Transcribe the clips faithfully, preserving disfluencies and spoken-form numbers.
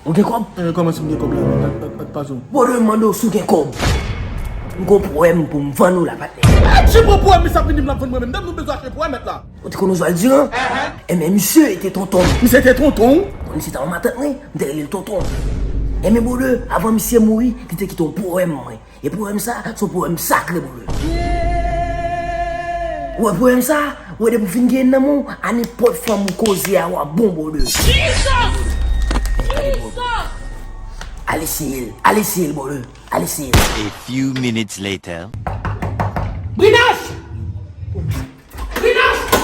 Ou gen kòb? Eh, kòman si m gen kòb la, ak, ak, ak pazon? Bòdè, m mande w si w gen kòb. M gon pwèm pou m vann ou la, patnè. Ti bon pwèm, misye ap vin di m l ap vann mwen menm. Dam nou bezwen achte pwèm, mèt la. Ou te konn Oswald Durand? Enben, misye te tonton m. Misye te tonton w? Misye te yon matant mwen, m te rele l tonton. Enben, bòdè, avan misye mouri, li te kite yon pwèm mwen. E pwèm sa, se yon pwèm sakre, bòdè. Ou wè pwèm sa, ou wè depi w fin gen nanm ou, a nenpòt fanm ou koze a, w ap bon, bòdè. Jesus! Jesus! Ale siye l, ale siye l, bòdè. Ale siye l. A few minutes later. Brinache! Brinache!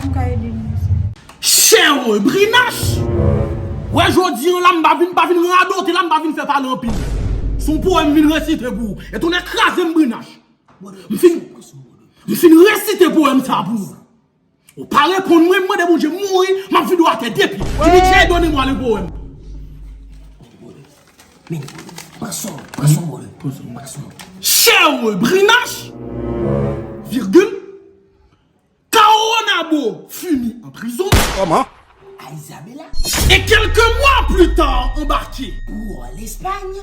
An ka ede m mesye. Chè woy, Brinache! Wè jodi an la, m pa vin, pa vin radote la, m pa vin fè pale anpil. Se yon pwèm m vin resite pou ou. E tonnè kraze m, Brinache. M fin, m fin resite pwèm sa pou ou. Ou pa reponn mwen, m mande Bondye mouri, m ap vide w atè de pye. Jimmy J, donnez-moi le poème. Men, pran son, pran son, bòdè. Pran son, pran son. Chè woy, Brinache, virgule, Caronabo fut mis en prison. Kòman? A Isabela, Et quelques mois plus tard, embarqué, ou an Lespagne,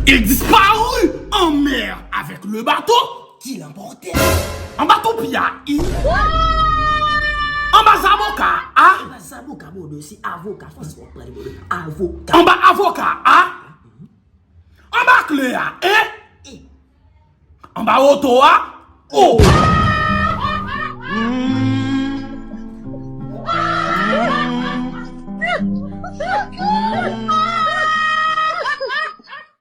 il disparut en mer avec le bateau. ki l anpòte. Anba toupi a, i. Anba zaboka a. Anba zaboka, bòdè, se avoka franse w ap pale, bòdè. Avoka. Anba avoka a. Anba kle a, e. Anba oto a, o.